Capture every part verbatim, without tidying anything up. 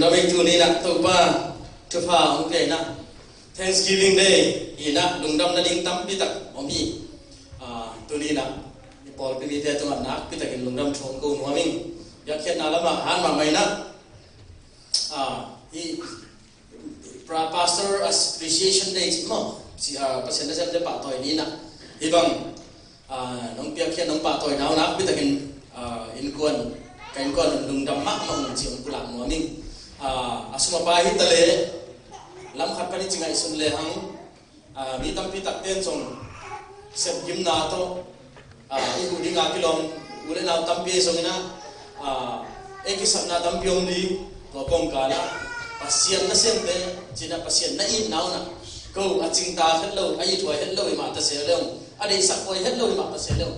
Tua mei tuni-in ah Topa thupha hong pia-in ah Thanksgiving Day hi-in ah lungdam nading tampi tak om hi. Ah, tuni-in ah i pawlpi mite tungah nakpi takin lungdam thu hong ko nuam ing. Biakpiakna lamah han mahmah in ah, ah, hi pra-, Pastor Appreciation Day cih maw, ci, ah, Pasian nasemte pahtawi ni-in ah hih bang, ah, nong piakkhiat nong pahtawina uh nakpi takin, ah, innkuan, ka innkuan un lungdam mahmah ung cih hong pulak nuam ing. Ah, a sum a pai hi ta leh lam khat pan i ci ngaihsun lehang, ah, mi tampi takte in zong sepgimna tawh, ah, i huh ding a kilawm u le nau tampi ahi zongin ah, ah, ei kisapna tampi om ding. Tua kawmkal ah Pasian nasemte ci-in ah Pasian na itna un ah ko a cingtak het lo, a ithuai het lo hi mah ta se leh, a deihsak huai het lo hi mah ta se leh,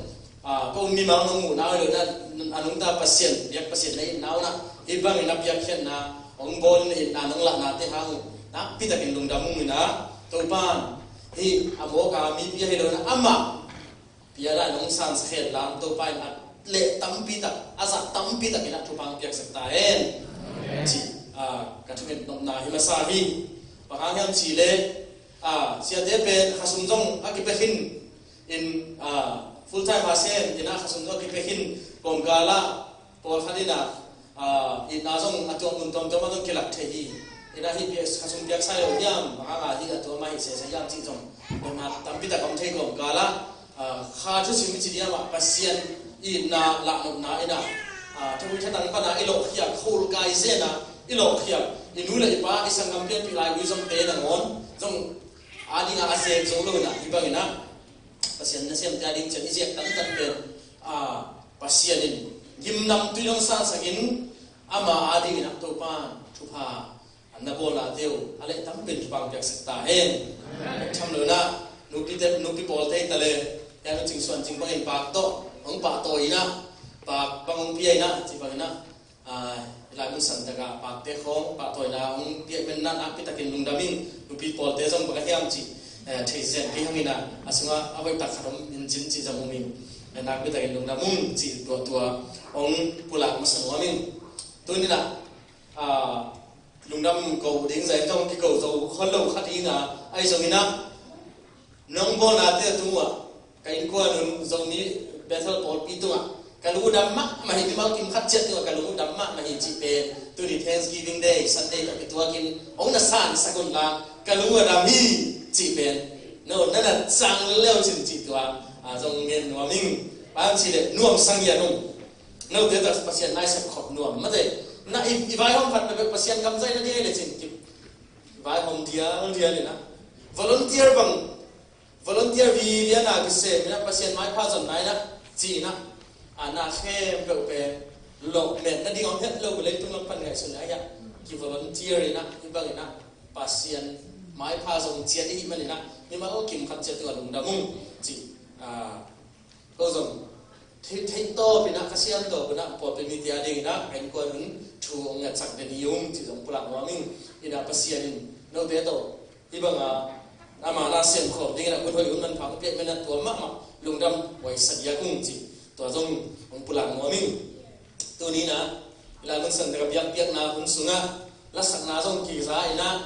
ah, ko mimal nong muhna uh hi lo-in ah, a nungta Pasian biak, Pasian na itna un ah hih bangin a biakkhiatna hong bawl in, a itna nong lahnate hang uh nakpi takin lungdam ung in ah, Topa in hih a mawk a mi pia hi lo-in ah amah pia dan hong sansak hen la, Topa in a leh tampi tak, a zah tampi takin ah thupha hong piaksak ta hen. Amen. Ci, ah, ka thunget nopna hi masa hi. Bang hang hiam cih leh, ah, siate pen khasum zong a kipia khin in, ah, full time a sem in ah khasum zong a kipia khin kawmkal ah pawlkhat in ah, ah, itna zong a tuak mun tuamtuam ah zong kilak thei hi. In ah hih piak, khasum piaksa hi lo hiam, bang hang a hih a tuam a hih sese hiam cih zong nopna tampi tak om thei kawmkal ah, ah, kha thusim i ci diam ah Pasian itna lahnopna in ah, ah, thahui thatang pan a i lawhkhiat, khol kai zen a i lawhkhiat, i nu le i pa, i sanggam pianpih laigui zongte nangawn zong a ding a a zek zo lo in ah hih bangin ah Pasian nasemte a ding ciang i zek tantan pen, ah, Pasian in gimnamtui hong sansak in ama a dingin ah Topa in thupha a na bawlnate uh a leh tampi in thupha hong piaksak ta hen. Bek tham lo-in ah nupite, nupi pawlte hi ta leh, hih a nu Cing Suan Cing bangin pak tawh hong pahtawi in ah, pak bang hong pia in ah, ci bangin ah, ah, hih lai mun santak ah pakte khawng pahtawina hong piak man in ah nakpi takin lungdam ing. Nupi pawlte zong bang a hiam cih, eh, thei zen kei hang in ah, a sungah a hoih tak khat om in cin cih zong om ing. Eh, nakpi takin lungdam ung cih tua tua hong pulak masa nuam ing. Tuni-in ah, ah, lungdam ko ding zah in zong kiko zo khol lo khat hi-in ah, ahi zongin ah nong bawlnate tung uh ah, ka innkuan un Zomi Bethel pawlpi tungah ka lung uh dam mahmah hi, mimal kim khat ciat tungah ka lung uh dam mahmah hi cih pen tuni Thanksgiving Day Sunday tawh kituakin hong na sansak un la, ka lung uh a dam hi cih pen no na na cang leu cin cih tua, ah, zong ngen nuam ing. Bang hang cih leh nuamsa ngiat ung. Note tawh Pasian na i sep khop nuam mate. Na i, i vaihawm khat peuhpeuh Pasian gam zaina ding hi leh cin ki vaihawm dialdial in ah, volunteer bang, volunteer vilian a kisem in ah, Pasian maipha zonna in ah, ci-in ah, a na khempeuh pen lawhmet nading om het lo, leitung lam pan ngaihsun leh ahi ah, ki volunteer in ah, hih bangin ah Pasian maipha zong ciat i hih manin ah mimal kim khat ciat tungah lungdam ung ci. Ah, ko zong theih, theih tawpin ah, Kha Siangtho tawpin ah pawlpi mite a dingin ah ka innkuan un thu hong ngetsak den hi ung cih zong pulak nuam ing. In ah Pasian in note tawh hih banga ama na sem khawm dingin ah hun hoih hun manpha hong piak man in ah tua mahmah lungdam huai sa diak ung cih tua zong hong pulak nuam ing. Tuni-in ah hih lai mun santak a biakpiakna hun sungah lasakna zong kiza in ah,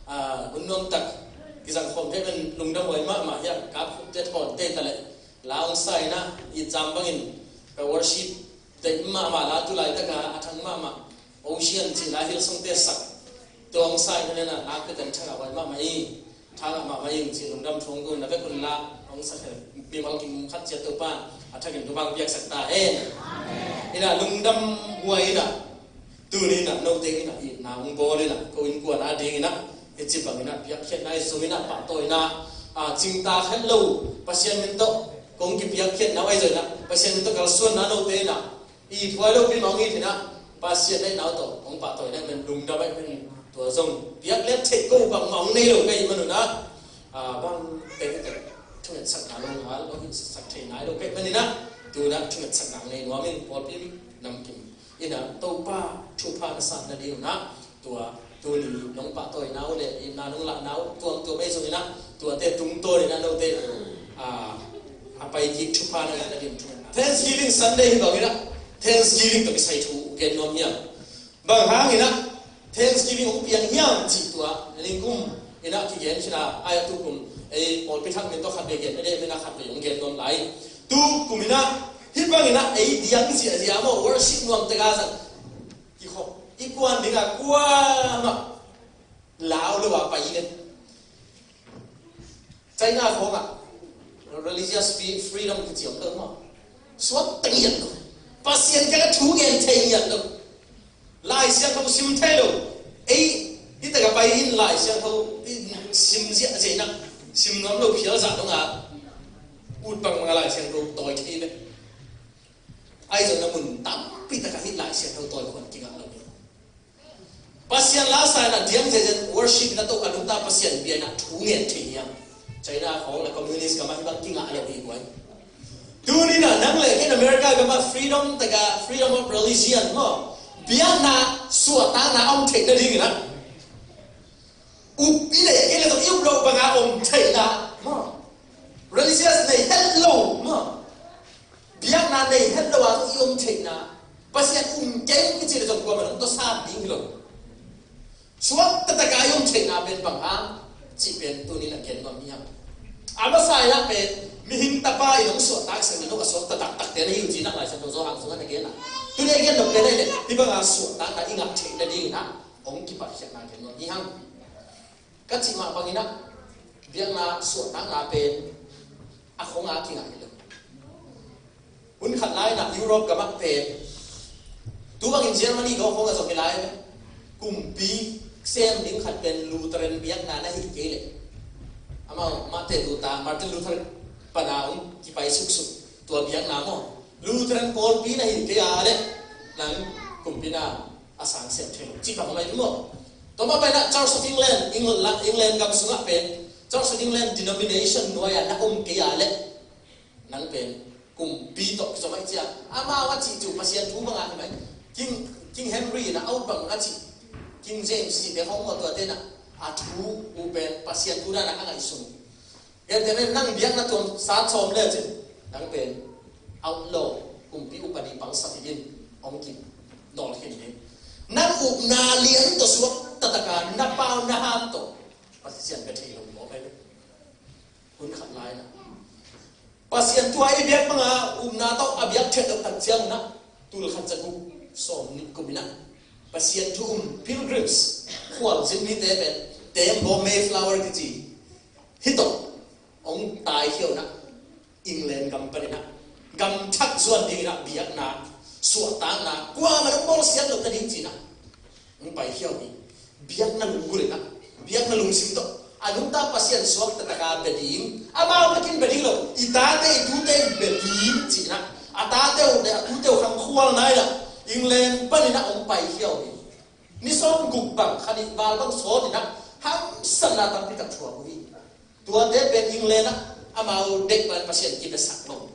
ah, hun nuamtak kizang khawm thei man lungdam huai mahmah hi ah. Kap Khup te thawn te ta leh la hong sa in ah, it zam bangin ka worship deih mahmah la, tu laitak a a thang mahmah Ocean cih la Hillsong te sak tua hong sa in ah, nakpi takin thangah huai mahmah hi. Thangah mahmah ing cih lungdam thu hong ko in, na vek un la, hong sa khen mimal kim khat ciat Topa in a thakin thupha hong piaksak ta hen. In ah lungdam huai in ah tuni in ah note in ah itna hong bawl in ah ko innkuan a dingin ah hih ci bangin ah biakpiakna i zom in ah pahtawina, ah, cingtak het lo Pasian min tawh kong kipiakkhiatna uh ahi zongin ah Pasian min tawh kalsuanna note in ah i thuai lopi mah hong it in ah, Pasian na itna uh tawh hong pahtawina in lungdam ahih manin tua zong biaklet theih ko bangmah hong nei lo ka hih manun ah, ah, bang teng teng thungetsakna lo ngal, hong hilhsak thei nai lo ka hih manin ah, tu-in ah thungetsakna hong nei nuam ing. Pawlpi namkim in ah Topa thupha na san nading un ah tua tuni nong pahtawina uh le itna nong lahna uh tuamtuam ahi zongin ah tuate tungtawn in ah note, ah, a paikik thupha na ngah nading thungetna. Thanksgiving Sunday hi bangin ah Thanksgiving tawh kisai thu gen nuam hiam? Bang hangin ah Thanksgiving hong piang hiam cih tua ningkum in ah kigen khin a, ai a tukum ei pawlpi thak min tawh khat vei gen a deh min ah khat vei hong gen nuam lai. Tukum in ah hih bang in ah ei diang ziahziah maw, worship nuam tek a zang kikhop i kuan ding a kuamah lau lo a pai i ven. China khawngah religious free- freedom kici om lo maw? Suakta ngiat lo. Pasian kiangah thu ngen thei ngiat lo. Lai Siangtho sim thei lo. Ei, i takah pai in Lai Siangtho i sim ziahziah in ah sim nuam lo phial zah dong a ut bangbang a Lai Siangtho tawi thei ve. Ahi zongin a mun tampi takah hih Lai Siangtho tawi khuan kingah lo hi. Pasian la sa in ah diang ziahziah worship in ah tawh a nungta Pasian bia in ah thu ngen thei hiam? China khawng le communist gamah hih bang kingah lo hi guai. Tuni in ah nang le kei in America gamah freedom takah freedom of religion maw, biakna suahtakna a om theih nading in ah up i neih kei le tawh i up loh banga om theihna maw, religious nei het lo maw, biakna nei het lo a tawh i om theihna, Pasian um keng kici le zong kuamah nong tawsa ding hi lo. Suakta takah i om theihna pen bang hang cih pen tuni in ah gen nuam hi hang. A masa in ah pen mihing tapa in hong suahtak seng le nong a suakta taktakte na hi uh ci in ah Lai Siangtho Johan sungah na gen a. Tuni a gen nop pen ahi le hih banga suahtakna i ngah theih nading in ah hong kipatkhiatna gen nuam hi hang. Ka cih mah bangin ah biakna suahtakna pen a khong a kingah hi lo. Hun khat lai in ah Europe gamah pen tu bangin Germany gawh khong a zong hi lai ve. Kumpi sem ding khat pen Lutheran biakna na hi kei leh amau mahte tuta Martin Luther pana hong kipai suksuk tua biakna maw, Lutheran pawlpi na hi kei a leh nang kumpi na a sang siam thei lo cih bang om ahi maw? Tua mah bangin ah Church of England, England, England gam sungah pen Church of England denomination nuai-ah na om kei a leh nang pen kumpi tawh kizom ahih ciang amau a cih cu Pasian thu bangah hi mai. King, King Henry in ah a ut bang a cih, King James cihte khawng maw, tuate in ah a thu uh pen Pasian thu dan a a ngaihsun. Gentehna in nang biakna tuam sat sawm le cin nang pen outlaw, kumpi upadi pangsa hi in hong ki nawl khin ding. Nang upna lian tawh suak taktak a na pau na ham tawh Pasian bia thei lo mawk ahi ve. Hun khat lai in ah Pasian thu a i biak banga upna tawh a biak theih loh tak ciang in ah tul khat za guk sawm nih kum in ah Pasian thu um pilgrims, khualzin mite pen tembaw Mayflower kici hih tawh hong taikhia uh in ah England gam panin ah gam thak zuan dingin ah biakna suahtakna kuamah hong bawlsiat loh nading ci-in ah hong paikhia uh hi. Biakna lunggulh in ah, biakna lungsim tawh a nungta Pasian suakta taka bia ding, amau bekin bia ding lo, i tate i tute in bia ding ci-in ah a tate uh le a tute uh khangkhual nai-in ah England panin ah hong paikhia uh hi. Ni sawm guk bang kha nih val bang sawt in ah hamsatna tampi tak thuak uh hi. Tuate pen England ah amau deih bang Pasian kipiasak lo.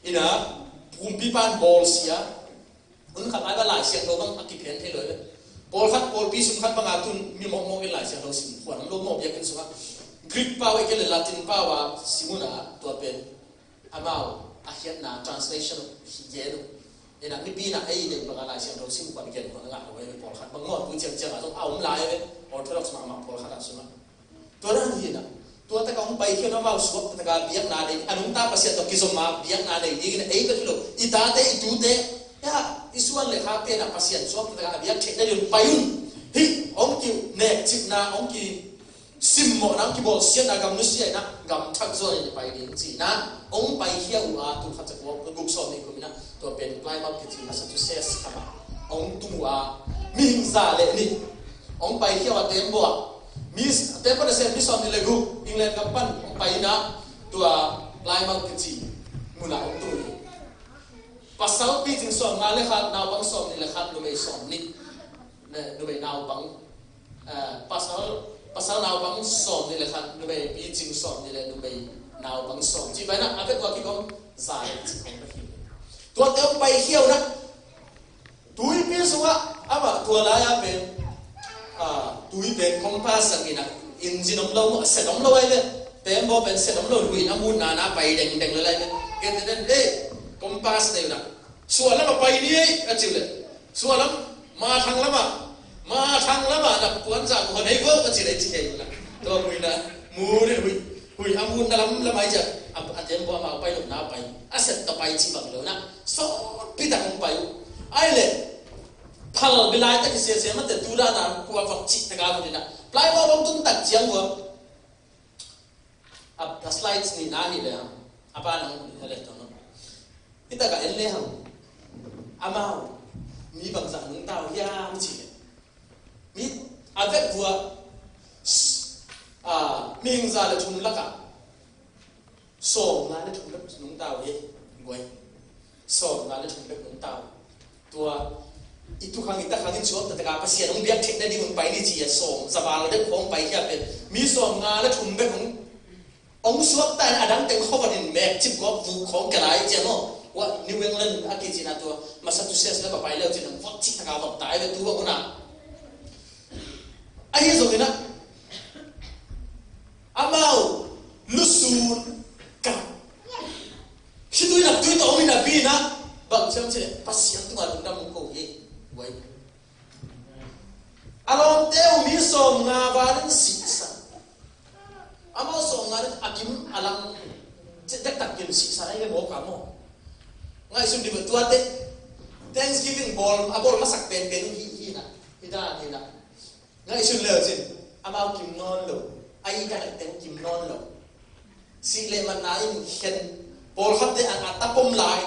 In ah kumpipa in bawlsia. Hun khat lai bang Lai Siangtho bang a kiphian thei lo hi ve. Pawlkhat pawlpi sung khat bangah tun mi mawkmawk in Lai Siangtho sim khuan om lo maw, biakinn sungah Greek pau ahih kei leh Latin pau a sim un ah tua pen amau a khiatna translation hi gen uh. In ah mipi in ah ei deih bangah Lai Siangtho sim khuan gen khuan a ngah lo hi ve. Pawlkhat bang maw, tu ciangciang ah zong a om lai hi ve. Orthodox mahmah pawlkhat ah sungah. Tua dan hi in ah tua taka hong paikhia un amau suakta taka biakna nei, a nungta Pasian tawh kizom a biakna nei dingin ei bek hi lo, i tate i tute, ya, i suan le khakte in ah Pasian suakta taka a biak theih nading un pai un. Hih hong kinekcipna, hong kisimmawhna, hong kibawlsiatna gam nusia in ah gam thak zuan in i pai ding ci-in ah hong paikhia uh a, tul khat za guk sawm nih kum in ah tua pen Plymouth kici Massachusetts khamah hong tung uh a, mihing za le nih hong paikhia uh a, tembaw ah mi, tembaw nasem mi sawm nih le guk England gam pan hong pai in ah tua Plymouth kici munah hong tung uh hi. Pasal picing sawm nga le khat, naupang sawm nih le khat, numei sawm nih, numei naupang, eh, pasal, pasal naupang sawm nih le khat, numei picing sawm nih le numei naupang sawm. Ci pai in ah a bek tua kikom za le ci khong bek hi. Tuate hong paikhia uh in ah tuipi sungah amah tua lai-a pen, ah, tui pen compass zangin ah, engine om lo maw, set om lo ahi ve. Tembaw pen set om lo, lui in a mutna na pai dengdeng lo lai ve. Kei te den, eh, compass nei un ah sualam ah pai ni ei a ci uh leh, sualam, mathang lamah Ma thang lamah na puanzak hon hei vo ka ci lei ci kei na. Tua hui na mu ni hui. Hui a mu na lam lam ai cia. A, a tempo amau pai lo na pai. A set ta pai ci bang lo na. So pita kong pai. Ai le. Phal bilai ta ki sia sia ma te tu da na kua vak ci ta ka vo ni na. Plai mo bang tun tak ciang vo. A, a slides ni na hi le hang. A pa nang ni le tong. Ita ka en le hang. Amau. Mi bangzah nungta uh hiam ci le. Mi a vek vua. A, mi hing za le thum laka. Sawm nga le thum lak nungta uh hi. Guai. Sawm nga le thum bek hong tau. Tua i tukhang i takhang in suak taktak a Pasian hong biak theihna ding hong pai ni ci a sawm za val dek hong pai khia pen mi sawm nga le thum bek hong hong suak ta in a dang teng khawm in mek cip gawp vuk khawng kia lai ci a maw. Ua New England a kici na tua Massachusetts na va pai leu ci na vuak cih taka vak ta ai ve tu va una. Ahi zongin ah amau lusun ka Khitui nak tui tawh om in a pi na bang ciam ci le Pasian tungah lungdam hong ko hi. Guai. A lawmte uh mi sawm nga val in sihsan. Amau sawm nga in a kim a lang ci dektak kim sihsan a hi ve maw ka maw. Ngaihsun dih tuate Thanksgiving bawl a bawl masak penpen hi hi na hi dan hi na. Ngaihsun leu cin amau kim nawn lo. A i ka ngaih teng kim nawn lo. Sih le manna in khen pawlkhatte an a tapom lai.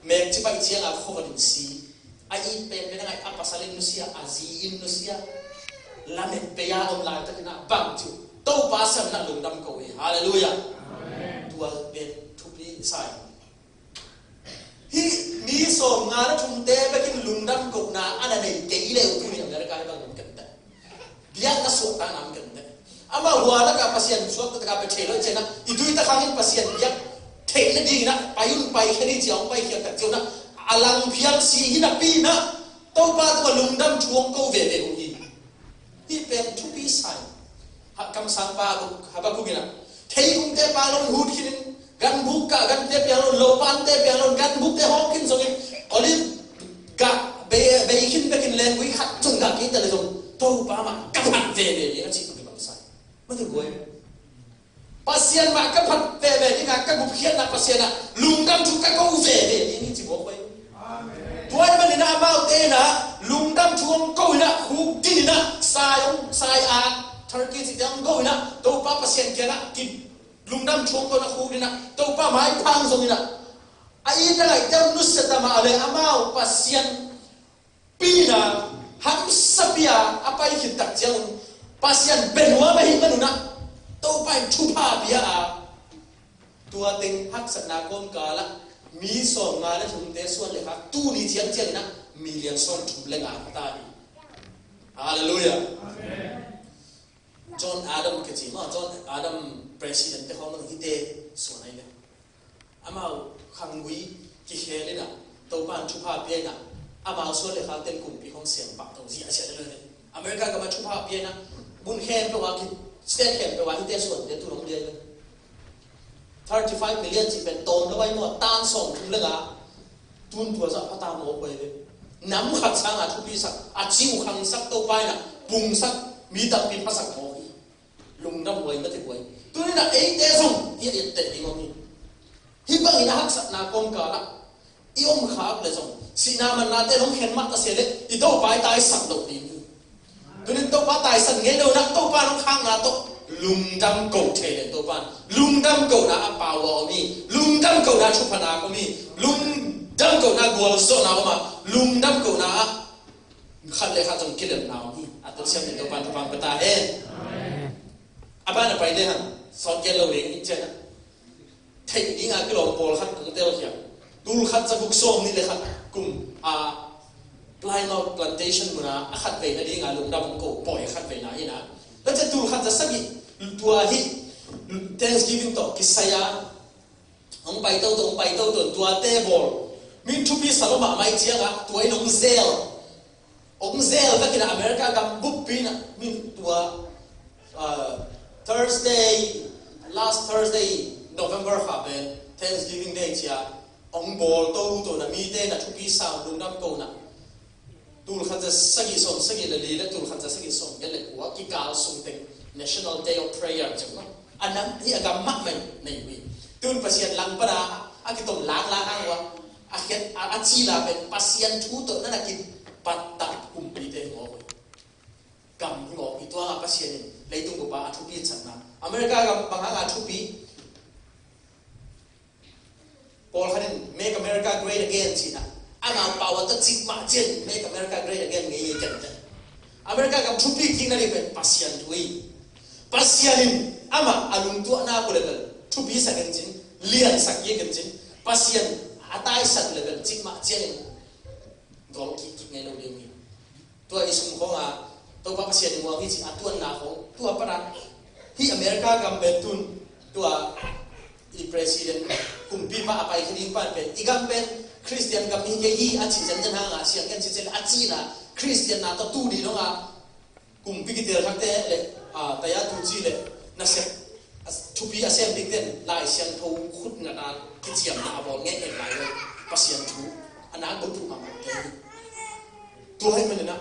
Mek ci paih ciang a khuavan in si. A i pen pen a ngaih a pasal in nusia a zi in nusia. Lamet pei a om lai takin a bang ci uh Topa siamna lungdam ko hi. Halleluiah. Tua pen thupi sai. Hih mi sawm nga le thumte bekin lungdam kohna a na nei kei le uh tuni America hi bang lam kemte. Biakna suahta nam kemte. Ama hua laka Pasian suakta taka pe thei lo ciana i tui ta khangin Pasian biak theih na dingina pai un pai khe ni cia hong pai khiat tak ciana a lang phial si hi napi na Topa tua lungdam thuang ko veve uh hi. Hih pen thupi sai. Kamsangpa Habakuk in ah thei kungte pa lo in hut khinin ganbuk kah gante piang lo in lopante piang lo in ganbukte hawk khin zongin olive gah bei khin bekin lenggui khat zong gah kei ta le zong Topa mah ka phat veve ding a cih bang sai. Mate guai. Pasian mah ka phat veve ding a ka gupkhiatna Pasian ah lungdam thu ka ko veve ding hi ci bawk bai. Tua ahih manin ah amaute in ah lungdam thu hong ko in ah khuk din in ah sai hong sai a turkey cihte hong ko in ah Topa Pasian kiangah ki lungdam thu hong ko in ah khuk din ah Topa maiphang zong in ah a it a ngaihte hong nusia ta mah le amau Pasian pina hamsa pia a pai khit tak ciangun Pasian benuam ahih manun ah Topa in thupha pia a tua teng haksatna kawmkal ah mi sawm nga le thumte suan le khak tuni ciang ciangin ah million sawm thum le nga khat a hi. Halleluiah. John Adam kici maw John Adam president te khawng hite suan ahi le amau khanggui kikhel in ah Topa in thupha pia in ah amau suan le khak teng kumpi khawng siam pah to ziahziah le le America gam ah thupha pia in ah mun khempeuh ah ki state khempeuh ah hite suante tu hong dia le thirty five million cih pen tawm lo ai maw tan sawm thum le nga tun tua zah pha ta maw kuai ve nam khat sang a thupi sak a ciu khang sak Topa in ah pung sak mi tampi pha sak maw hi. Lungdam huai mate huai. Tuni na eite zong i a etteh ding om hi. Hih bangin a haksatna kawmkal ah i om khak le zong sihna mannate hong khen mah ta sia le i Topa i taisak loh ding hi. Tunin Topa taisan ngei lo nak Topa hong khakna tawh lungdam ko thei le Topa lungdam kohna a pau a om hi. Lungdam kohna thuphana om hi. Lungdam kohna gualzawhna om a lungdam kohna a khat le khat zong kilelna om hi. A tawh siam in Topa thupha pia ta hen. A ban a pai le hang sawt gen lo ding in cian a theih ding a kilawm pawl khat kong tel hiam tul khat za guk sawm nih le khat kum a Plymouth plantation mun a a khat veina ding a lungdam hong ko pawi a khat veina hi na. Tua cian tul khat za sagih tua hi Thanksgiving tawh kisai a hong pai toto hong pai toto tuate bawl min thupi sa lo mahmah ciangah tua in hong zel hong zel vekin a America gam buppi in a min tua Thursday last Thursday November kha pen Thanksgiving Day cia hong bawl toto na mite na thupi sa lungdam ko na Tulkhat za sagih sawm sagih le li le tulkhat za sagih sawm giat le kua kikal sung teng National Day of Prayer ci uh maw. A nam hi a gam mahmah nei uh hi. Tun Pasian lang pana a kitom lang lang ang uh a, a khiat a, a cila pen Pasian thu tawh na na kipat tak kumpite hi ngawk uh hi. Gam hi ngawk uh hi. Tua a Pasian in leitung bup a a thupi cihna. America gam bang hang a thupi? Pawlkhat in Make America Great Again cihna, amau pau a tawh cikmah ciangin Make America Great Again ngei hi ciangin, America gam thupi kikna ding pen Pasian thu hi. Pasian in amah a lungtuahna uh le bel thupi sak in cin, lian sak kik in cin, Pasian a taisan uh le bel cikmah ciangin dawl kik kik ngei lo ding hi. Tua i sum khawng a Topa Pasian i muang hi cih a tuanna khawng tua pana hi. America gam pen tun tua i president kumpipa a pai kha ding pan pen i gam pen Christian gam hi kei hi a cih zenzen hang a siang ken cih zen a cihna Christian na tawh tu ni dong a kumpi kitel thakte le a taya tu ci le nasep a thupi a sem ding ten Lai Siangtho khut ngat a kiciamna a bawl ngei ngei lai lo. Pasian thu a nak bawltu mahmah te hi. Tua hi maninah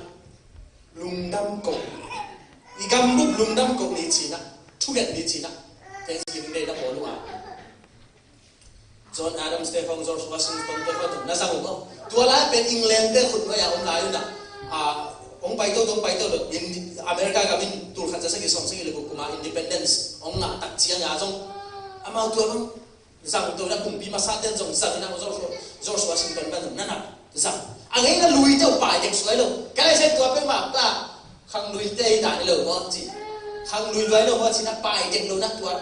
lungdam ko, i gambup lungdam ko ni cinah, thugen ni cinah Thanksgiving Day na bawl uh a, John Adams te khawng, George Washington te khawng na zang uh maw? Tua lai pen England te khut nuai a om lai unah, a, hong paito, hong paito lo. America gam in tulkhat za sagih sawm sagih le guk kuma independence hong ngah tak ciang a zong amau tua bang zang to na kumpi masa ten zong zang na George, George Washington na zong na na zang. A ngei na lui teuh pai dek suai lo. Ka lai sen tua pen mah ta khang lui te hi dan lo maw ci. Khang lui luai lo maw ci na pai dek lo na tua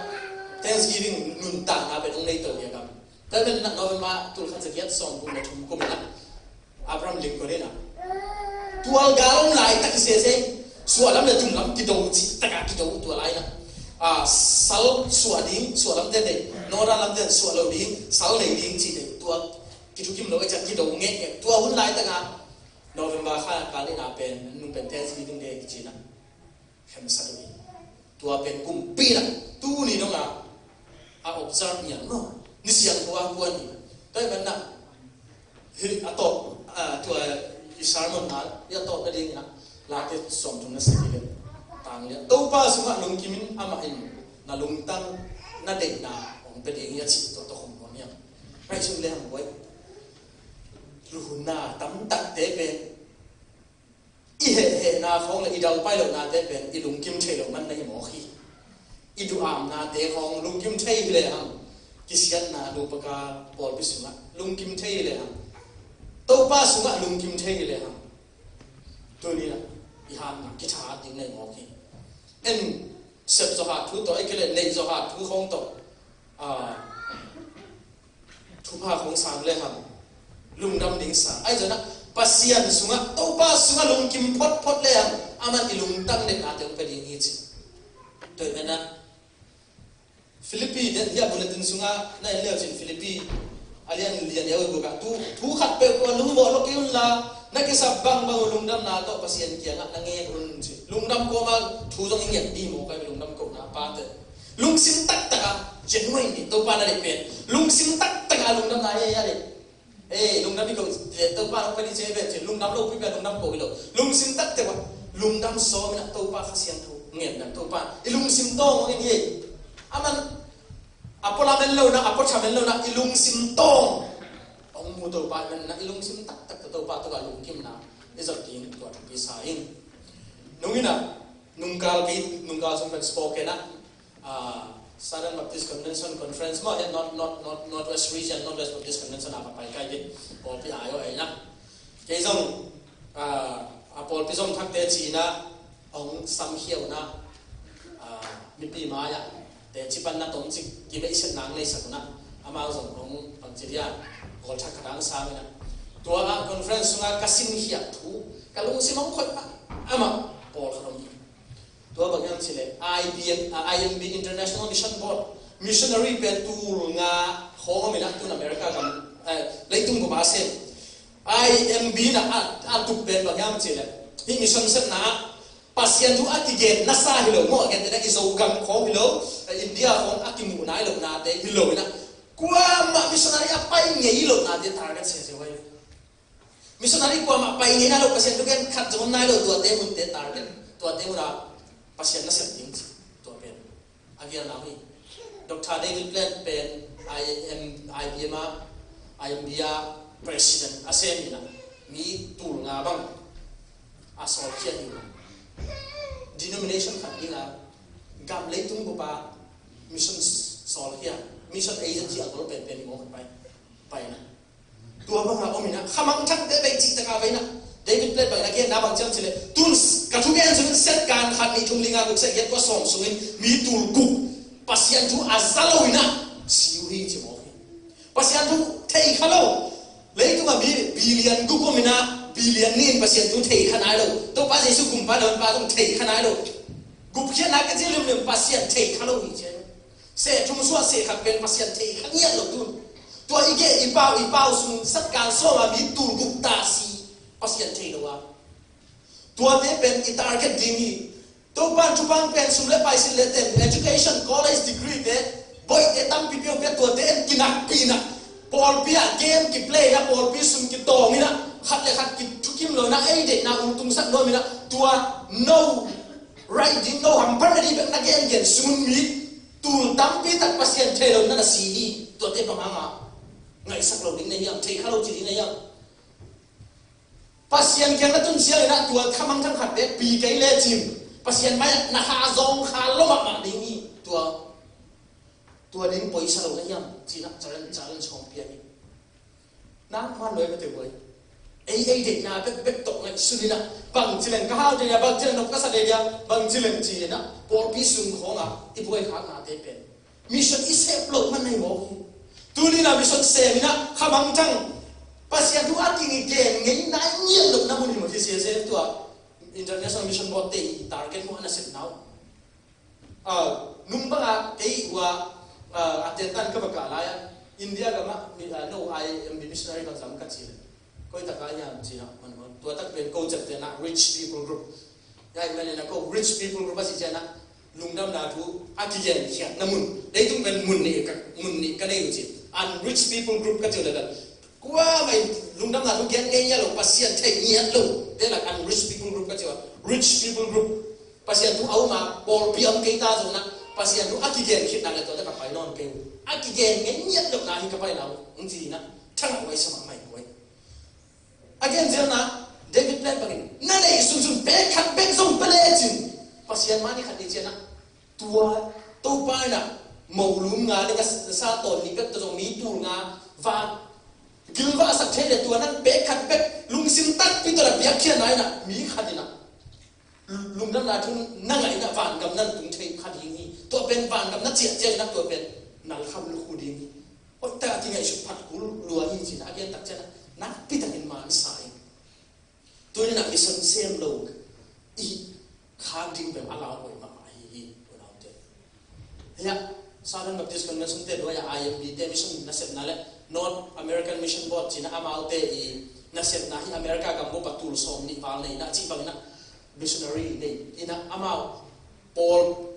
Thanksgiving nuntakna pen hong nei to hi a kam. Tua pen na November tulkhat za giat sawm guk le thum kum na Abraham Lincoln in a tual gal om laitak i sese suahlam le tumlam kido cih takah kido tua lai na. A, sal suah ding, suahlam te nei, nora lam te suah lo ding, sal nei ding cih nei tua kithukim lo a ciat kido ngeh ngeh tua hun laitak a November kha kal in a pen nung pen Thanksgiving Day kici na. Khemsa tu hi. Tua pen kumpi na tu ni dong a a observe niang no. Ni siang tua kuan ni. Tua hi pen na hi a tawp a tua i sermon na hi a tawp na ding na late sawm thum na sagih le tang le Topa sungah lungkim in amah in na lungtang na deihna hong pe ding hi a cih tua tawh hong nuam hiam. Pai sung le hang buai. Luhunna tam takte pen i hehhehna khawng le i dalpai lohnate pen i lungkim thei lo man na hi mawk hi. I duhamnate khawng lungkim thei hi le hang kisiatna lupaka pawlpi sungah lungkim thei hi le hang Topa sungah lungkim thei hi le hang tuninah i hatna kitha ding na hi mawk hi. En sep zawhat thu tawh i kile neih zawhat thu khawng tawh a thupha khawng sang le hang lungdam ding sa ai zana Pasian sungah Topa sungah lungkim photphot le hang aman i lungtang le nate hong pe ding hi ci. Tua hi mena Philippi den hia bulletin sungah na en leu cin Philippi a lian lian ya ui buka tu thu khat pe ko lungvawh lo kei un la na kisap bangbang uh lungdamna tawh Pasian kiangah na ngen un ci. Lungdam ko ma thu zong i ngen di maw kai lungdam ko na pa te. Lungsim taktak a genuine ni Topa na deih pen lungsim taktak a lungdam na ei a deih. Ei lungdam i ko Topa na pali ce pen ci lungdam lo pi pen lungdam ko i lo lungsim taktak a lungdam sawm ina Topa Kha Siangtho ngen na Topa i lungsim tawng in hi. Aman a pua lamen lo na a pua thamen lo na i lungsim tawng hong mu Topa men na i lungsim taktak ta Topa tawh a lungkim na i zot ding tua thupi sa in. Nungina nungkal kei nungkal sung pen Spokane ah Southern Baptist Convention Conference maw, eh, North, North, North, Northwest Region, Northwest Baptist Convention a ka pai kai ding pawlpi ai aw ai na. Kei zong a pawlpi zong thakte cina hong samkhiauna mipi mai-ah teci panna tomcik kibeihsiatna ang neisakuna amau zong hong pangci dia gawlthak khat ang sangina. Tua a conference sunga ka sinkhiat thu ka lungsim hong khoih pah amah pawlkhat om hi. Tua bang hiam cileh I B M, ah, I M B International Mission Board missionary pen tul nga khawng om inah tun America gam, eh, leitung bup a sem I M B na a, a tuk pen bang hiam cileh hih mission sepna ah Pasian thu a kigen nasa hi lo maw, a gen tena i Zogam khawng hi lo, eh, India khawng a kimuhna hi lo nate hi lo inah kuamah missionary a pai ngei hi lo nate target sese wai. Missionary kuamah pai ngei nai lo, Pasian thu gen khat zong om nai lo, tuate munte target, tuate munah Pasian nasep ding ci, tua pen a gialna hi. Doctor David Platt pen I M, I B M a, I M B a president a sem hi na, mi tul nga bang a sawlkhia hi. Denomination khat ding a gam leitung bup a mission sawlkhia, mission agency a gol penpen hi maw, khat pai, pai na. Tua banga om ina, khamangthangte bei cih taka bei na. David Platt bangin a genna bang ciam cih leh, tun ka thugen sungin set kan khat nih thum li nga guk sagih giat kua sawm sungin mi tul guk Pasian thu a za lo ina si uh hi ci mawk hi. Pasian thu thei kha lo. Leitungah mi billion guk om ina, billion nih in Pasian thu thei kha nai lo. Topa Jesu kumpa le honpa zong thei kha nai lo. Gupkhiatna ka ci limlim Pasian thei kha lo hi ci a. Seh thum suah seh khat pen Pasian thei kha ngiat lo tun. Tua i geh i pau i pau sung satkan sawma mi tul guk ta si Pasian thei lo a. Tuate pen i target ding hi. Topan thupang pen sum le pai, sin le tem, education, college degree te, boih te tampi piau pia, tuate en kinakpi na. Pawlpi ah game kiplay na, pawlpi sum kitawng ina, khat le khat kithukim lo na, ei deihna ung tungsak nuam ina, tua no riding, no hampan na di bek na gen gen sungun mi tul tampi tak Pasian thei lo na na si hi. Tuate bang hanga ngaihsak lo ding na hiam, thei kha lo ci ding na hiam? Pasian kiang na tun siang ina tua khamangthang khat bek pi kei lecin Pasian mai na kha zong kha lo mahmah ding hi. Tua, tua ding poisa lo na hiam? Cina challenge, challenge hong pia hi. Nang man loi mate buai. Ei, ei deihna bekbek tawh ngaihsun ina, bang ci leng ka hau deih dia, bang ci leng nop ka sa deih dia, bang ci leng ci ina, pawlpi sung khawngah i buai khaknate pen mission i sep loh man na hi mawk hi. Tuni ina mission sem ina khamangthang Pasian thu a kigen ngei nai ngiat loh na mun hi mawk hi. Sia sem tua International Mission Board te i target mu ana sep nau. Ah, nung banga kei ua, ah, a tetan ka baka lai a, India gama mi, ah, no I M B missionary bang zam ka ci le. Koi taka hiam ci na, man man. Tua tak pen ko cep te na rich people group. Ya i mani na ko rich people group a ci ci na, lungdamna thu a kigen khiat na mun. Leitung pen mun ni ka, mun ni ka nei u ci. An rich people group ka ci le dan. Kuamah in lungdamna thu gen ngei ngiat lo, Pasian thei ngiat lo te lak an rich people group ka ci a. Rich people group. Pasian thu a um a, pawlpi a om kei ta zong na, Pasian thu a kigen khit nak le tua te ka pai nawn kei uh. A kigen ngei ngiat lo na hi ka pai na uh, ng ci na, thang a uai sa mah mai kuai. A gen zial na, David Platt bangin, na neih sunsun pek khat bek zong pia lecin Pasian mah ni khat ni cian na, tua, Topa ina, mo lum nga le nga sa tawn ni bek tua zong mi tul nga, va, gilvahsak thei le tua nang pek khat bek, lungsim takpi tua na biakkhia na ina, mi khat ina. Lungdamna thu na ngaihna vangam nan tung thei kha ding hi. Tua pen vangam na ciahciah ina tua pen na lkham lukhu ding hi. Hoih tak a kingaihsut phat kul lua hi cin a gen tak cian a nakpi takin mansa hi. Tuni na mission sem lo i khak ding pen a lau hoih mahmah hi hi. Unaute. Hiah, Southern Baptist Convention te duai a I M B te mission nasepna le North American Mission Board cina amaute i nasepna hi America gam bup a tul sawm nih val nei na cih bang ina missionary nei ina amau pawl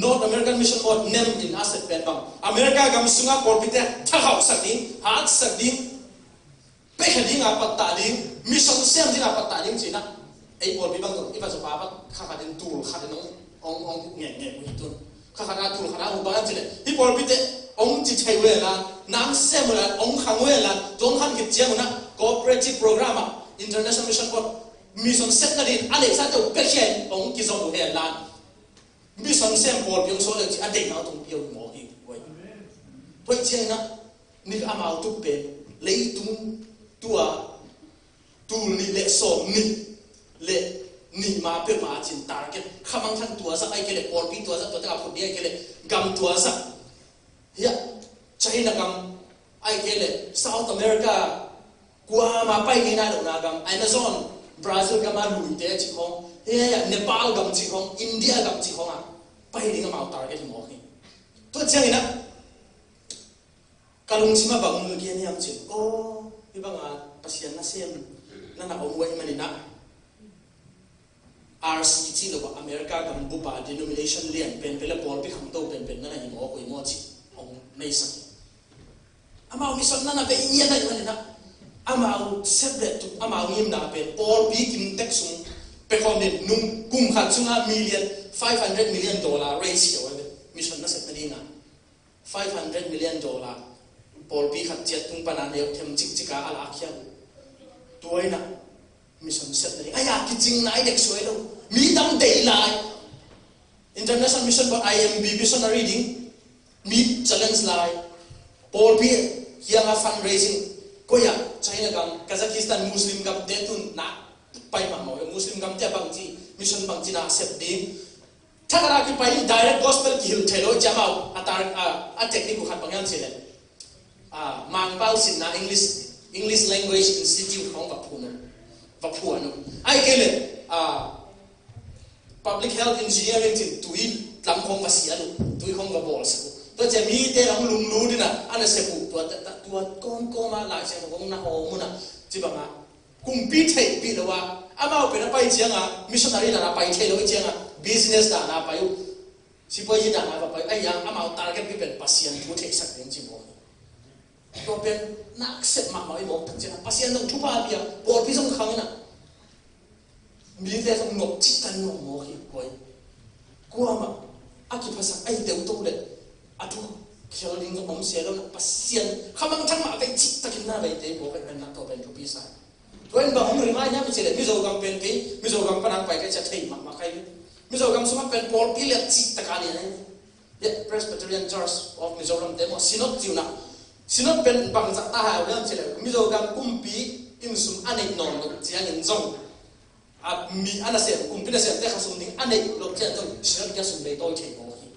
North American Mission Board nem in a sep pen bang America gam sunga pawlpite thakhauhsak ding, hatsak ding, pekhe dinga pattah ding, mission sem dinga pattah ding cina. Ei pawlpi bang zong i va zop a bang kha khatin tul khatin ong, ong, ong ngek ngek uh hi tun. Kha khat a tul khat a uh bang cile, hi pawlpite ong ci thei uh hen la, nang sem uh hen la, ong khang uh hen la, tua ong khang khit ciang uh na cooperative program ah International Mission Board mission sepna din a neihsa teuh pekhe in ong kizom uh hen la. Mission sem pawlpi ong sawl leu ci a deihna uh tung pia uh hi mawk hi. Tua hi ciangin ah nik amau tup pen leitung tua tul nih le sawm nih le nih ma peuhmah a cin target khamangthang tua zah ahih kei leh pawlpi tua zah tua tengah phut ding ahih kei leh gam tua zah hiah China gam ahih kei leh South America kuamah pai ngei nai lohna gam, Amazon, Brazil gam a luite cih khawng, hei, Nepal gam cih khawng, India gam cih khawngah pai ding amau target hi mawk hi. Tua ciangin ah ka lungsim ah bang mu gen hiam cih, aw, hih banga Pasian nasem na na om uh ahih manin ah R C cih lo ah America gam bup a denomination lian penpen le pawlpi khangto penpen na na hi mawk uh hi maw cih hong neisak hi. Amau mission na na bei ngiat ahih manin ah Amau sep le tuk, amau ngimna pen pawlpi kimtek sung pia khawm in, nung kum khat sungah million, five hundred million dollar raise hi lo. Mission na sep nadingah five hundred million dollar pawlpi khat ciat tung pana neu them cikcika a lakhia uh. Tua inah mission sep nading, ai, a kicing nai dek suai lo. Mi dang dei lai. International mission, but I M B missionary ding. Mi challenge lai. Pawlpi kiangah fundraising. Koi ah, China gam, Kazakhstan, Muslim gamte tun na pai mahmah. Muslim gamte a bangci, mission bangci na sep ding. Thakhat a kipai in direct gospel kihilh thei lo, ciamau a tar, a, a technique uh khat bang hiam cih leh, a, Mangpau sinna English, English Language Institute khawng va phuan uh, va phuan uh. Ai kei leh, a, public health engineering cin tui lam khawng va sian uh, tui khawng va bawlsak uh. Tua ciang mite lam lunglut inah a na sep uh, tua, tua, tua kawmkawm ah Lai Siangtho khawng na hawm uh inah, ci bangah kumpi theihpih lo a, amau pen a pai ciangah, missionary dan a pai thei lo ciangah, business dan a pai uh, sipuazi dan a va pai uh, ai, amau target pi pen Pasian thu theihsak ding ci mawk. Tua pen nak sep mahmah i mawk tak ciangah, Pasian zong thupha pia, pawlpi zong khang inah, mite zong nop cih tan mawk mawk hi koi. Kuamah a kiphasak a hi teuto le a thu khial ding zong om sia lo inah, Pasian khamangthang mah vei cih takin na veite mawk inah, tua pen thupi sa. Tua in bang hong remind hiam cih leh, Mizo gam pen kei, Mizo gam pan a pai kei ciang thei mahmah kei. Mizo gam sungah pen pawlpi lian cih taka lian hi. Hiah Presbyterian Church of Mizoram te maw, Synod ci uh inah. Synod pen bangzah ta hiam cih leh, Mizo gam kumpi inn sung a neih nawn loh ciangin zong, a, mi a nasem, kumpi nasemte kha sung ding a neih loh ciangin zong Synod kiang sung bei tawi thei mawk hi.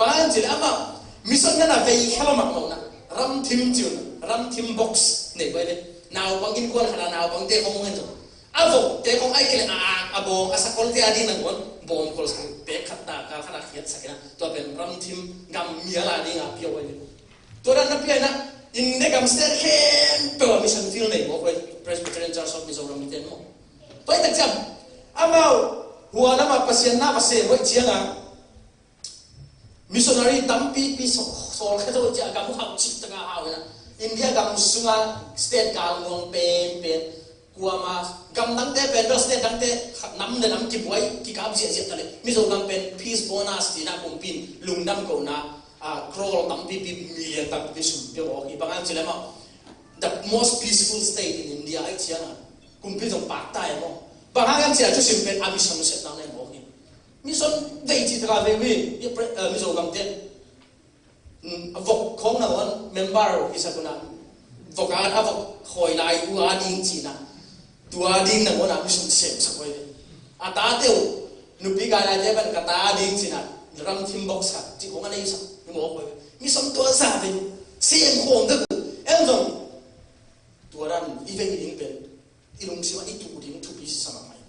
Bang hang hiam cih leh amah mission na na vei kha lo mahmah uh inah, ramthim ci uh inah, ramthim box nei pai ve. Naupang innkuan khat ah naupangte khawng hong en zong, a vokte khawng ai kei leh a, a bawng, a sakolte a ding nangawn bawngkol sak, pek khat ta, kal khat a khiatsak inah, tua pen ramthim gam mial a ding a pia uh ai ve. Tua dan na pia inah, India gam state khempeuh ah mission field nei mawk uh ai, Presbyterian Church of Mizoram te maw. Tua hi tak ciang, amau hua lamah Pasian na va sem uh ai ciangah, missionary tampipi sawl, sawlkhia zo ciah gam hau cih taka hau inah, India gam sunga state gal nuang penpen, kuama gam dangte pen bel state dangte kha-, nam le nam kibuai, kikap ziahziah ta leh, Mizo gam pen peace bonus ci inah kumpi in lungdam kohna, a, crore tampipi, million tampipi sum pia mawk hi. Bang hang cih leh maw, the most peaceful state in India ai ciangah, kumpi zong pakta e maw. Bang hang hiam cih leh thusim pen a mission sep nang ne mawk hi. Mission vei cih taka vei uh hi, i pre-, eh, Mizo gamte. Mm, a vok khawng nangawn member i sak uh inah, vok a, a vok khawi lai uh a ding ci inah, tua ding nangawn a mission semsak uh hi. A tate uh, nupi gai laite pan ka ta ding ci inah, ramthim box khat cih khawng a nei sak hi mawk uh hi. Mission tua sa vei uh, sem khawm vek uh. En zong tua dan i vei ding pen i lungsim ah i tuh ding thupi sa mahmah hi.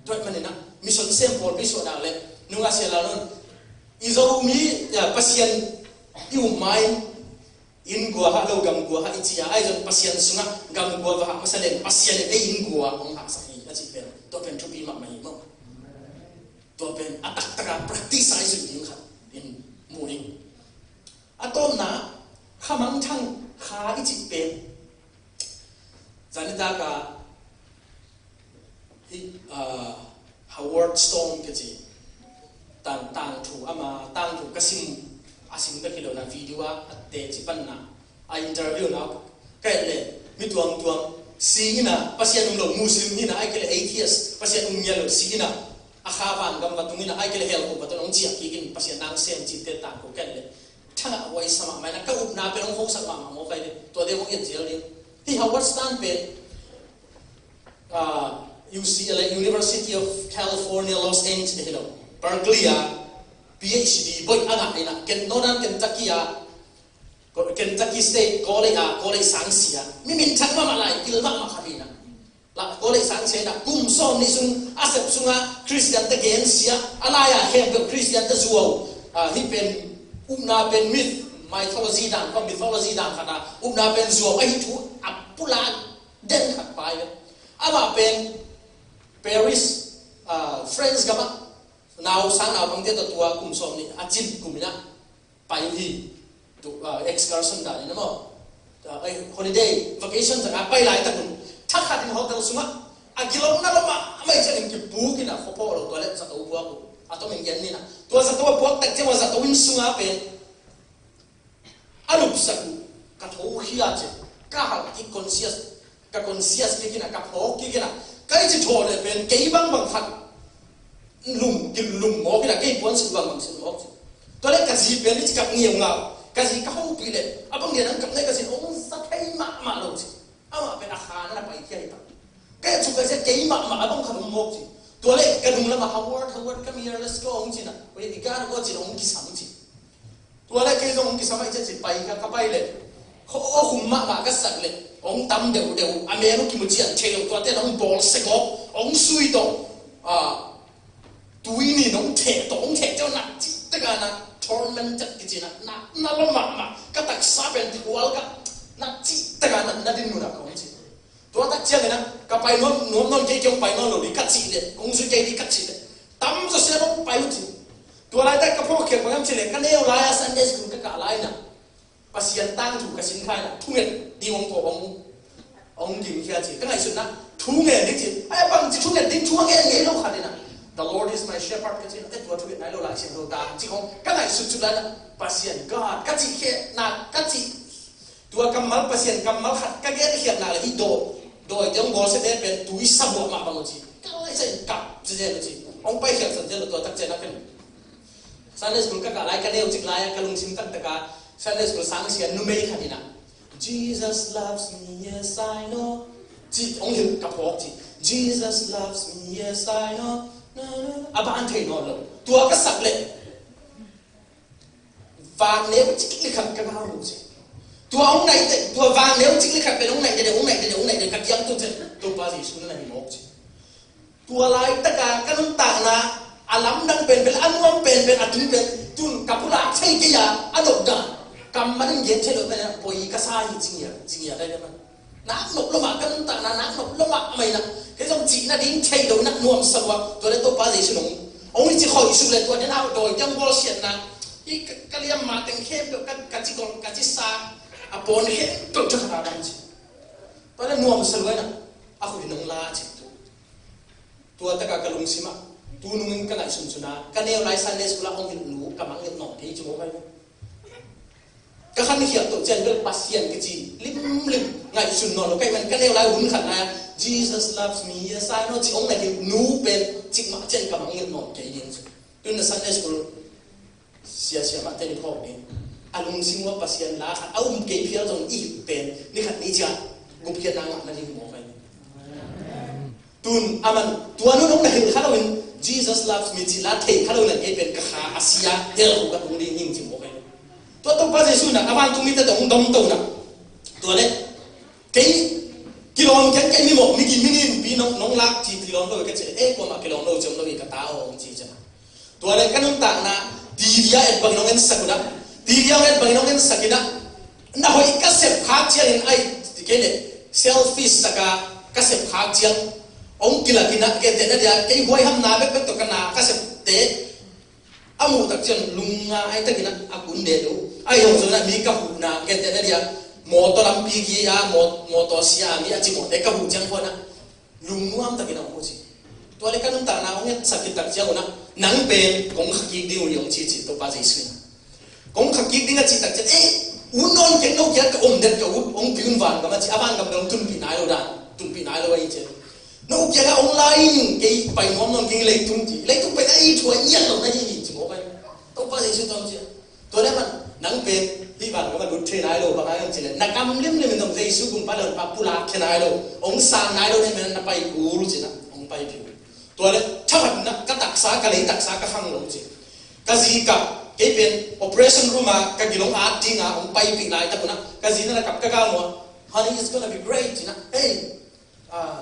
Tua ahih manin ah, mission sem pawlpi suahna le nungah sia la nawn. I Zomi, ya, Pasian i um ma in, inn gua hah lo gam gua hah i ci a, ahi zong Pasian sungah gam gua va hah masa leng Pasian in ei inn gua hong hahsak hi a cih pen, tua pen thupi mahmah hi maw. Tua pen a taktak a practice a i zui ding khat in mu ding. A tawpna, khamangthang kha i cih pen, zanitak a hih, ah, Howard Stone ka ci, tang, tangthu, ama tangthu ka sim, a sim bek hi lo na, video a, a teci panna, a interview na, ka et leh mi tuamtuam, si ina, Pasian um lo, Muslim ina, ahih kei leh atheist, Pasian um ngial lo, si ina, a kha vangam va tung ina, ahih kei leh hell kum va tung, hong ciah kik in, Pasian nang sem cihte tangthu ka et leh, thangah huai sa mahmah ina, ka upna pen hong khosak mahmah mawk ai ve. Tuate hong et zial ding. Hih Howard Stern pen, ah, U C L A, University of California, Los Angeles, hi lo, Berkeley ah P H D boih a ngah ina, Ken-, Northern Kentucky ah, Kentucky State College ah, college sangsia, mi minthang mahmah, lai pil mahmah khat hi ina. La, college sangsia ina, kum sawm nih sung a sep sungah Khristiante gensia, a lai-a khempeuh Khristiante zuau, ah, hih pen upna pen myth, mythology dan, mythology dan khat a upna pen zuau ahi thu a pulak den khat pai ve. Amah pen Paris, ah, France gamah nau sang naupangte tawh tua kum sawm nih a cin kum ina pai uh hi, tu, ah, excursion dan ina maw. ah, ai, holiday, vacation zong a pai laitak un, thakhat in hotel sungah a gilong na lo mahmah ciangin kipukin a khuapawh lo, tua leh zato puak uh. A tomin gen ni na, tua zato a puak tak ciang a zato inn sungah pen a lupsak uh, ka tho khia ci, ka halh kik conscious, ka conscious kik in a, ka phawk kik in a, ka i ci thaw leh pen kei bangbang khat lum, kilum mawk in a, kei puan silh bangbang silh mawk ci. Tua leh ka zi pen i ci kap ngiau ngau, ka zi ka hopih leh a bang lian an kap nai ka zin hong za thei mahmah lo ci. Amah pen a khan a na pai khia hi ta. Ka et suk ka zia kei mahmah a bang khat hong mawk ci. Tua leh ka nung lamah, "Howard, Howard, come here, let's go," hong ci na. "Oi, i ka go," ci na, hong kisam ci. Tua leh kei zong hong kisam a, i ciah ci pai ka, ka pai leh khaw khum mahmah ka sak leh hong tam deuhdeuh, a mel uh kimu cian thei lo, tuate na hong bawl sek awk, hong sui tawh, ah, tui nin hong theh tawh, hong theh ciang nak cih tak a na, tormented kici na, nak na lo mahmah, ka taksa pen phual ka nak cih tak a na, na din mun ah ka hong ci. Tua tak ciangin a, ka pai nuam, nuam nawn kei, kei hong pai nawn lo ding ka cih leh, kong zui kei ding ka cih leh, tam zaw sia hong pai uh ci. Tua laitak ka phawkkhiat bang hiam cih leh, ka neu lai-a Sunday school ka kah lai-in a, Pasian tangthu ka sin kha-in a, thunget ding hong phawk hong, hong ding khia ci. Ka ngaihsutna, thungen ding ci. Ai, bangci thunget ding, thu a ngen ngei lo khat in a, "The Lord is my shepherd," ka ci. Eh, tua thunget nai lo Lai Siangtho ta ci khong ka ngaihsut sut lai-in a, Pasian, God, ka cih khia na, ka cih Tua kammal, Pasian kammal khat ka gen khiat nak leh, hih dawi, dawite hong bawlsiate pen tui sabuah mah bang uh ci. Ka lai sa in kap zenzen uh ci. Hong pai khiat san zel uh, tua tak ciang a pen Sunday school ka kah lai, ka neu cik lai-a ka lungsim taktak a Sunday school sang sia numei khat in a, "Jesus loves me, yes I know," ci hong hilh ka phawk ci. "Jesus loves me, yes I know." Na, na, na. A ban thei nawn lo. Tua ka sak leh vang neu cik le khat ka ngau lo ci. Tua hong naih teh, tua vang neu cik le khat pen hong naih teh, hong naih teh, hong naih teh, ka kiang tung ciang Topa Jesu na hi mawk ci. Tua laitak a ka nuntakna a lamdang penpen, a nuam penpen, a tung pen, tun ka pulak thei kei a, a nop dan. Kammal in gen thei lo pen a poi ka sa hi ci ngiat, ci ngiat lai pen. Nak nop lo mah, ka nuntakna nak nop lo mahmah in a, kei zong cih nading thei lo in a, nuamsa lua. Tua leh Topa Jesu in hong, hong i ci khoi suk leh, tua dan a dawite hong bawlsiatna, hih ka, ka liam ma teng khempeuh, ka, ka ci gol, ka ci sa, a pawn khempeuh thakhat a dam ci. Tua leh nuamsa lua in a, a khut in hong la ci. Tua tak a ka lungsim ah, tu nungin ka ngaihsunsun a, ka neu lai Sunday school ah hong hilh nu ka mangngilh nawn kei ci maw, pai maw. Ka khan khial toh ciang bel Pasian kici limlim ngaihsun nawn lo ka hih man, ka neu lai hun khat lai-a, "Jesus loves me, yes I know," ci hong na hilh nu pen cikmah ciang ka mangngilh nawn kei ding ci. Tun na Sunday school sia, siamah ten khawk ding, a lungsim uah Pasian la khat a um kei phial zong i hilh pen ni khat ni ciang gupkhiatna ngah nading maw, pai maw. Tun a man, tua nun hong na hilh kha loin, "Jesus loves me," ci la thei kha lo na, kei pen ka kha a sia, hell khuk ka tung ding hi ing ci maw, pai maw. Tua Topa Jesu in a vantung mite tawh hong domto in a, tua leh kei kilawm keng, kei mimawh, mi gim, mi nimpi nong, nong lak ci kilawm lo ka ci leh, "Eh, kuamah kilawm lo ci om lo hi ka ta aw," hong ci ciang a. Tua leh ka nuntakna T V ah et bangin hong ensak un a, T V ah hong et bangin hong ensak in a, na hoih ka sep khak ciangin ai, ti kei leh selfish sak a ka sep khak ciang hong kilak in a, gentehna dia kei huaihamna bekbek tawh ka na ka septe a muh tak ciang lungngai takin a, a kun deh lo. Ahi zongin a mi ka huhna, gentehna dia mawtaw lampi gei a, maw-, mawtaw sia a mi a cimawhte ka huh ciang khuan a lungnuam takin a om uh ci. Tua leh ka nuntakna hong etsak khit tak ciang un a, "Nang pen kong kha kik ding uh hi," hong ci ci Topa Jesu in. "Kong kha kik ding," a cih tak ciang, "Eh, ut nawn keng, no kiang ka om den ka ut, hong pi un vangam," a ci. A vangam dong tunpih nai lo dan, tunpih nai lo ahi ci. "No kiangah hong la in, kei pai nuam nawn keng leitung," ci. "Leitung pen a i thuai ngiat lo na hi hi," ci maw, pai. Topa Jesu tawh ci. Tua leh man, "Nang pen hih vangam ah lut thei nai lo, bang hang hiam cih leh na kam limlim in zong Jesu kumpa le honpa pulak khia nai lo, hong sang nai lo, na hih manin na pai kul," ci-in a hong paipih uh. Tua leh thakhat in a ka taksa, ka lei taksa ka khang lo ci. Ka zi kap, kei pen operation room ah ka gilong at ding a hong paipih laitak un a, ka zi in a la kap, ka gal muang, "Honey, it's gonna be great," ci-in a, "Hey, ah,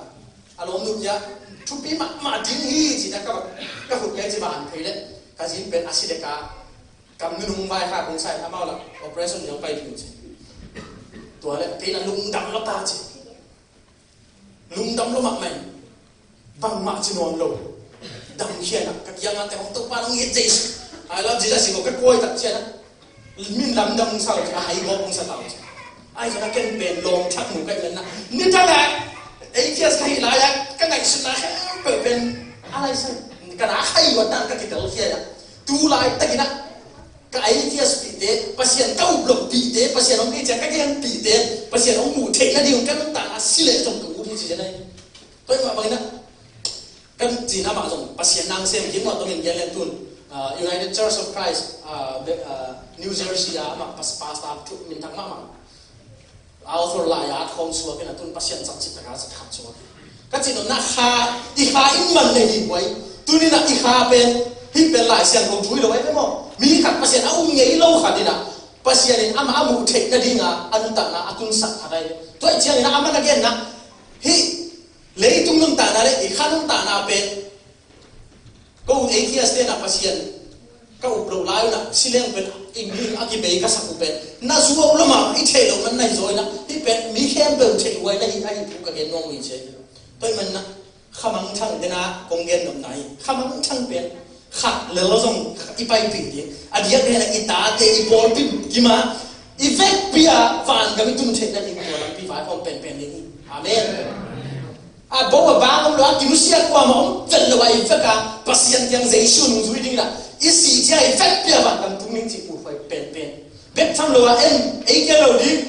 a lawmnu kiang thupi mahmah ding hi," ci-in a ka, ka khut kei ci ban thei leh, ka zi in pen a si dek a, kam nunung vai kha kong sa in, amau lah operation ding hong paipih uh ci. Tua leh kei in a lungdam lo ta ci. Lungdam lo mahmah in, bangmah ci nuam lo. Damkhia in a, ka kiangah teh hong, "Topa, nong it Jesu, I love Jesus," ci ko, ka kuai tak ciang a, min lamdang hong sa lo ci, a hai gawp hong sa ta lo ci. A Ahi zongin a ken pen lawm thak nu ka hih manin ah, nidang ah atheist ka hih lai-ah ka ngaihsutna khempeuh pen a lai sa, ka na khai luat dan ka kitel khia a. Tu laitakin ah ka atheist pihte, Pasian ka up loh pihte, Pasian hong kei ciang ka genpihte, Pasian hong muh theih nading ka nuntakna si leh zong ka ut hi ci hi. Tua ahih mah bangin ah kan cihna mah zong Pasian nang sem ding mah tongin gen leng tun, ah, United Church of Christ, ah, be-, ah, New Jersey ah amah pas-, pastor thu minthang mahmah, author lai-at khawng suak in ah tun Pasian zat cih taka zat khat suak. Ka cih nopna kha, i kha in man nei hi buai. Tuni-in ah i kha pen, hih pen Lai Siangtho thu hi lo ai ve maw. Mi khat Pasian a um ngei lo khat in ah Pasian in amah a muh theih nading a, a nuntakna a tunsak khat ahi. Tua ahih ciangin ah amah na genna hih leitung nuntakna le i kha nuntakna pen, ko atheist te na Pasian ka up loh lai un ah si leng pen i mi a kibei ka sak uh pen na zuau lo mah i theih loh man na hi zaw in ah, hih pen mi khempeuh theih huai na hi ahi thu ka gen nuam uh hi ci. Tua ahih manin ah khamangthang te na kong gen nopna hi. Khamangthang pen khat lel zong i paipih ding, a diak leh i tate, i pawlpi kim a, i vekpi a vangam i tun theih nading tua lampi vai khawm penpen ding hi. Amen. A bo a bang om lo a kimusiat kuamah om vet lo a, i vek a Pasian kiang Jesu nung zui ding in ah i sih ciang i vekpi a vangam tung ding cih pulhuai penpen. Bek tham lo a en ei kia lo ding.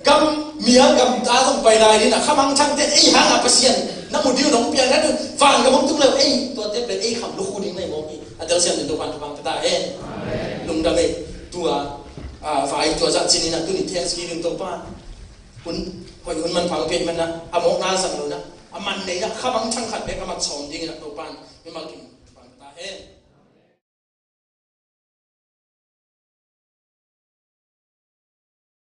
Gam mi a gam ta zong pai lai ding a, khamangthangte ei hang a Pasian na mu ding nong piang na ding vangam hong tung lo ei, tuate pen ei kham lukhu ding na hi mawk hi. A telsiam ding Topan thupha ta hen. Lungdam ei. Tua, a, vai tua zah cih in ah tuni Thanksgiving Topa hun, hoih hun manpha hong pia ahih manin ah, a mawkna zang lo in ah, a man nei in ah khamangthang khat bek a mat sawm ding in ah Topan mimal kim thupha ta hen.